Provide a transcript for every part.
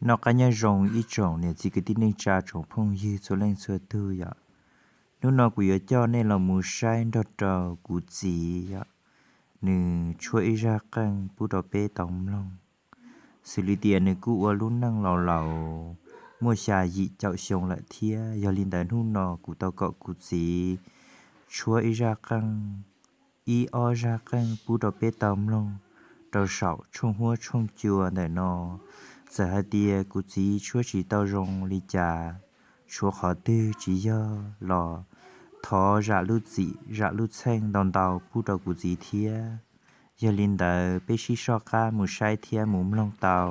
Noj qab nyob zoo ib tsoom niam txiv kwv tij neej tsa tsoom phooj ywg txhua leej txhua tug yom. Hnub no kuv yuav coj nej los mus saib nrog rau kuv txiv yom, nws tshuab ib zaj qeej pub rau peb tau mloog. Xws li tias nws kuj ua lub neej laus laus, muaj xya yim caum xyoo lawm thiab, yog li ntawd hnub no kuv tau kom kuv txiv tshuab ib zaj qeej, ib ob zaj qeej pub rau peb tau mloog rau saum tshooj huab tshooj cua ntawm no. Txawm hais tias kuv txiv tshuab tsis tau zoo li cas, tshuav qhov twg tsis yog los thov zam lub txim zam lub txheej ntau ntau pub rau kuv txiv thiab. Yog li ntawd peb sib soj qab mus saib thiab mus mloog tau.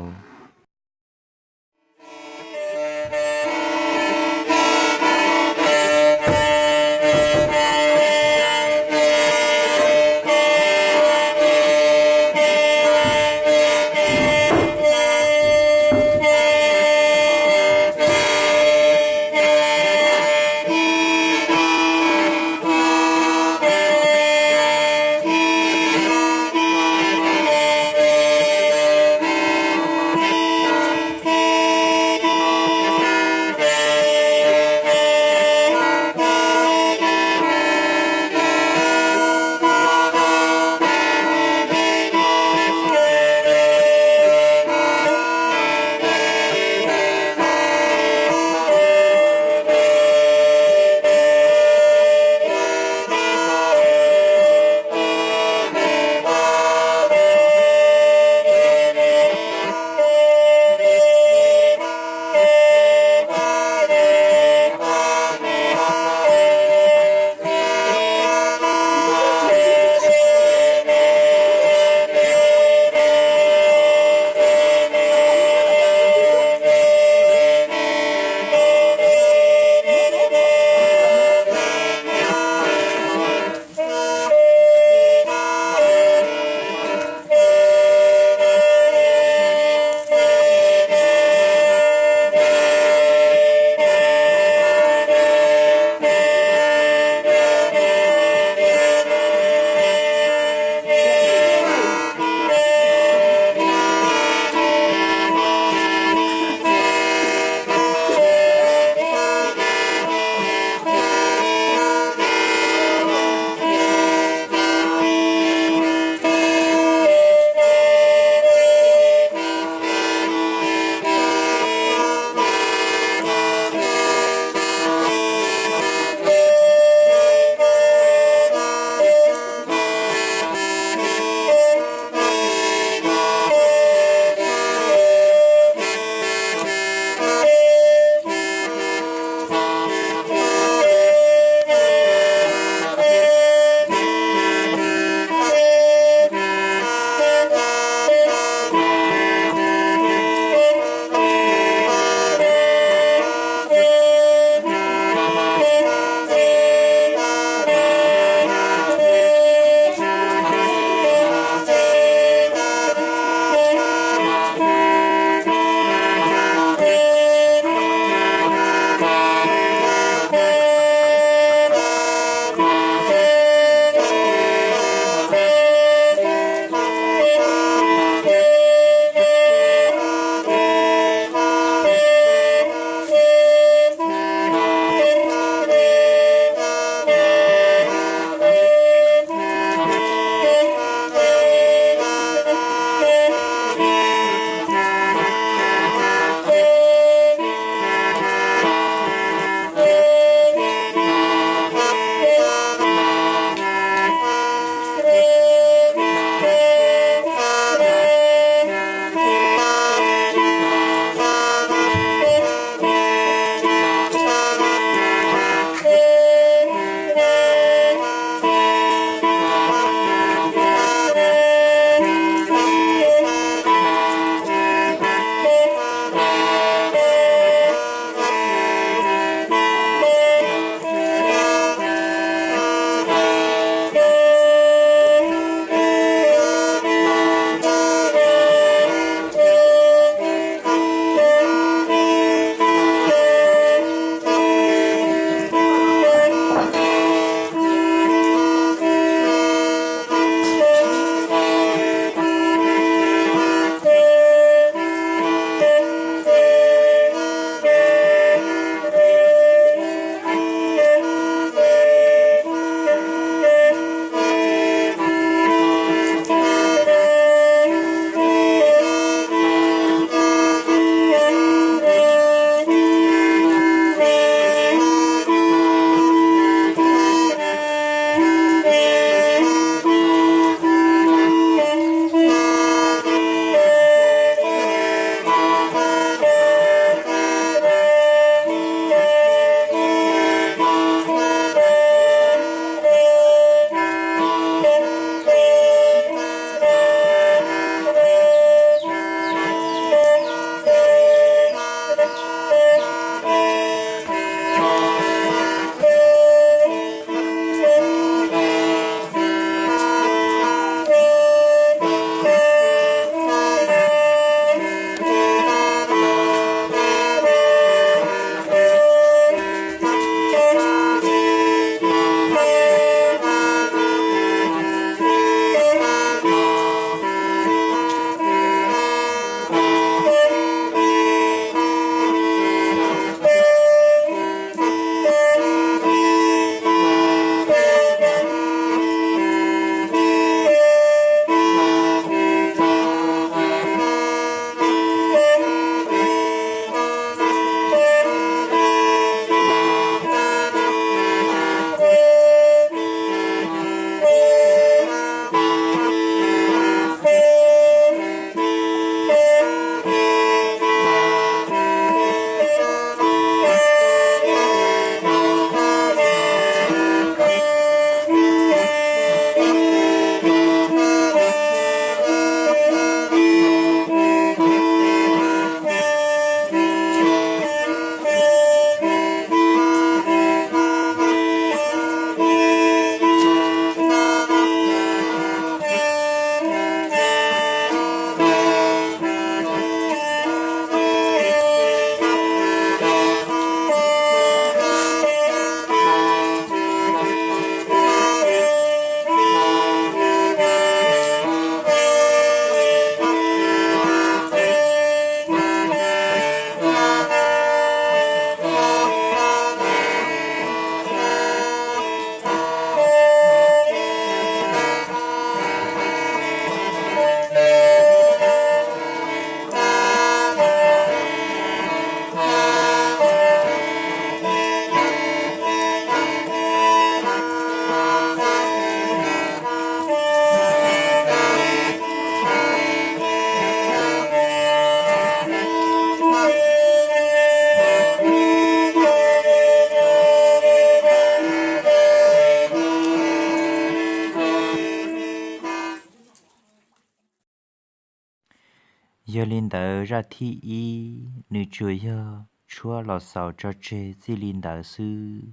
Li ntawd zaj thib ib nws tsuas yog tshuab los xaus tso tseg txij li ntawd xwb.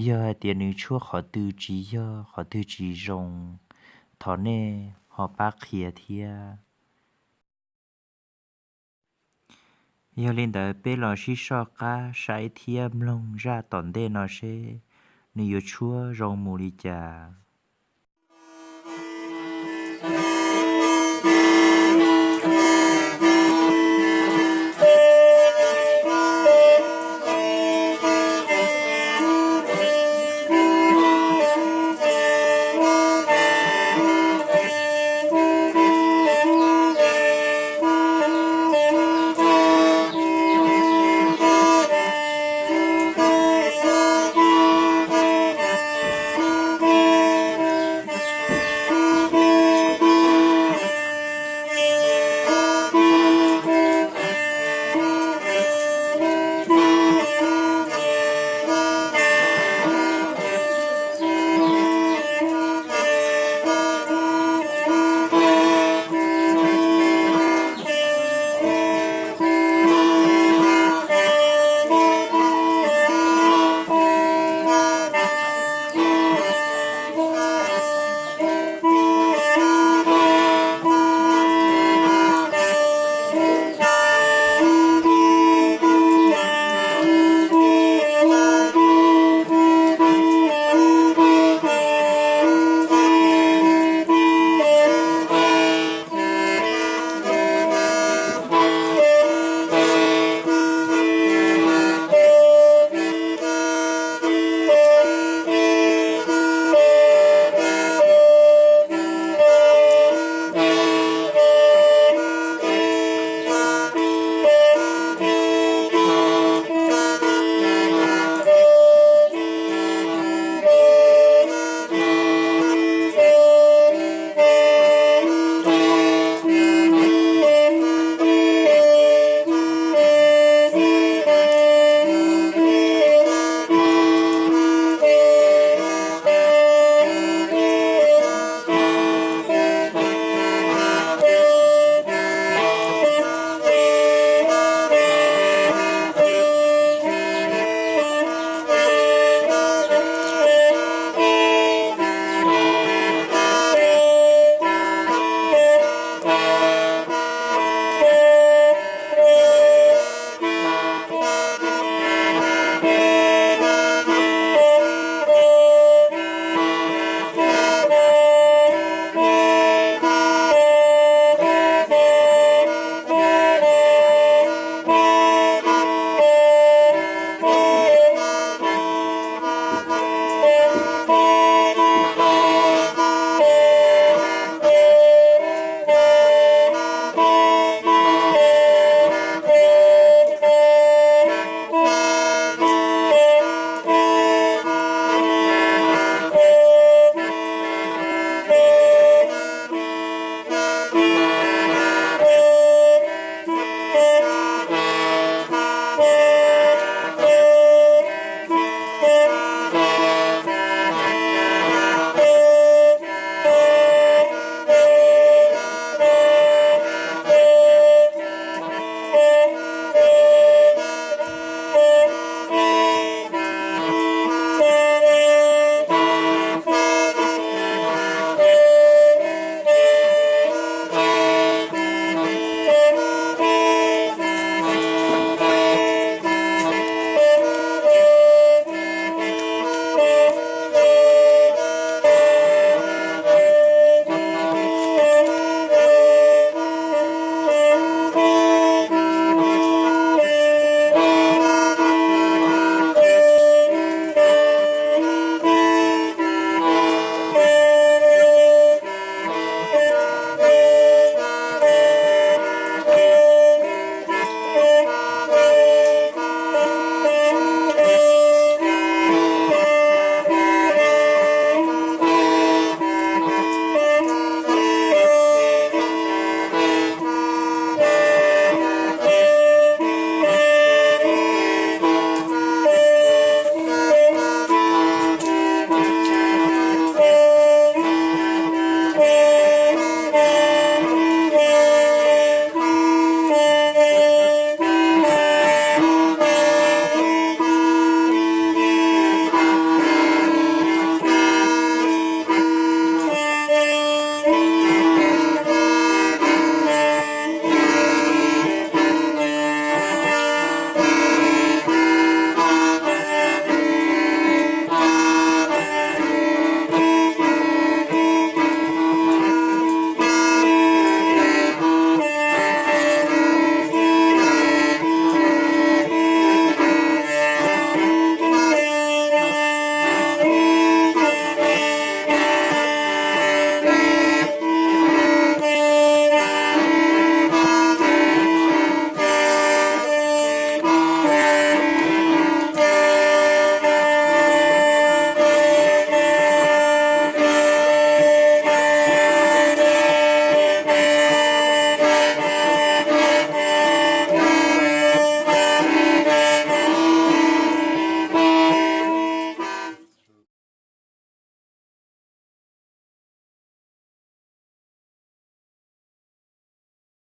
Yog hais tias nws tshuab qhov twg tsis yog qhov twg tsis zoo, thov nej ho pab qhia thiab. Yog li ntawd peb los sib soj qab saib thiab mloog zaj tom ntej no seb nws yuav tshuab zoo mus li cas.